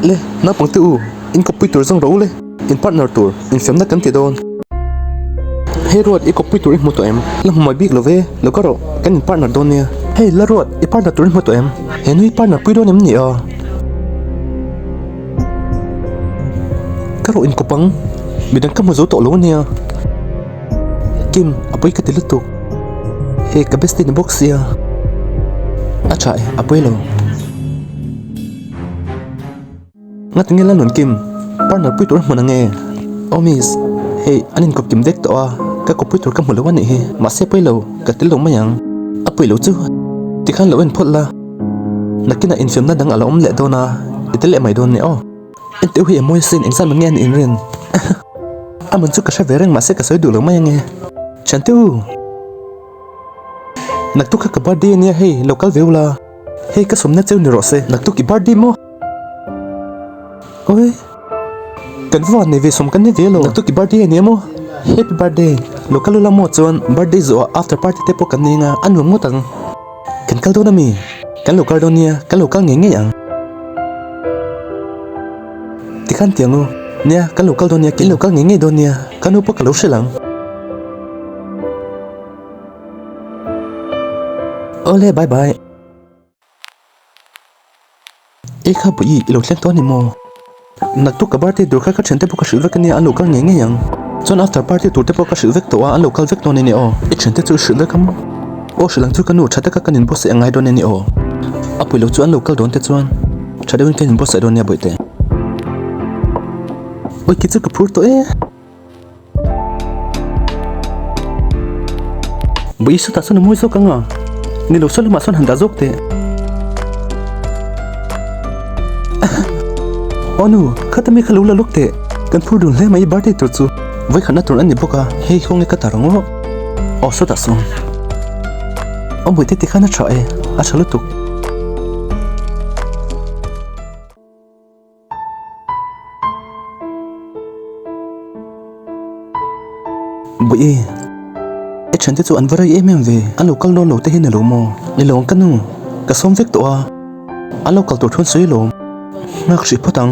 Le, naupangte u, in kawppui tur zawng rawh u le, in partner tur, infiamna kan ti dawn. Hei Ruat, i kawppui tur i hmu tawh em? La hmu mai bik lo ve, lo ka rawh, kan in partner dawn nia. Hei la Ruat, i partner tur i hmu tawh em? He nui partner pui dawn em ni a? Ka rawh inkawp ang, midang ka hmu zo tawh lo ania. Kim, a pawi ka ti lutuk. Hei ka bestie ni bawk sia. A tha e, a pawi lo. Ngati nge Lalnun Kim, partner pui tur a hmun ange? Aw miss, hei an inkawp kim vek tawh a, ka kawp pui tur ka hmu lo a nih hi. Mahse pawi lo, ka tel lo mai ang. A pawi lo chu, tikhan lo en phawt la. Nakinah infiamna dang a lo awm leh dawn a, i tel leh mai dawn nia aw. Enteu hi a mawi asin, engzat mah nge an inrin? A man chu ka hre ve reng mahse ka sawi duh lo mai ange. Thiante u! Naktuk kha ka birthday ania hei, lo kal ve ula. Hei ka sawmna cheu ni rawh se, naktuk i birthday maw? Oi! Kan va nei ve sawm kan ni ve lo. Naktuk i birthday ania maw? Happy birthday! Lo kal ula maw chuan birthday zawhah after party te pawh kan nei anga a nuam ngawt ang. Kan kal dawn ami? Kan lo kal dawn nia, kan lo kal ngei ngei ang. Tikhan tiang u, nia kan lo kal dawn nia, kan lo kal ngei ngei dawn nia, ka nu pawh ka lo hrilh ang. Awle bye bye. Ei kha Puii i lo thleng tawh a ni maw? Naktuk ka birthday tur kha ka thiante pawh ka hrilh vek ania an lo kal ngei ngei ang. Chuan after party tur te pawh ka hrilh vek tawh a an lo kal vek dawn a ni aw. I thiante chu i hrilh vek a maw? Aw hrilh ang chu ka nu tha taka kan inbuatsaih a ngai dawn a ni aw. A pui lo chu an lo kal dawn te chuan tha deuhin kan inbuatsaih dawn nia bawihte. Ui ki chu ka phur tawh e. Bui sawtah sawn a mawi zawk ang a, ni lo saw lamah sawn han dah zawk teh. Aw nu, khata mi kha lo la lawk teh, kan phur dun hle mai i birthday tur chu vawikhatna tur a ni bawk a, hei khaw nge ka tar ang aw. Aw sawtah sawn. Aw bawihte tikhan a tha e, a tha lutuk. Buih i thiante chu an va rei em em ve an lo kal dawn lo te hi ni lo maw ni lo ang ka nu ka sawm vek tawh a an lo kal tur thu an sawi lawm nghak hrih phawt ang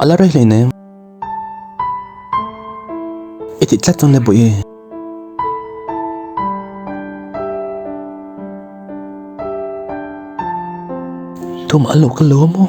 a la rei hleinem i tih tlat chuan le buih i. Tumah an lo kal lo a maw?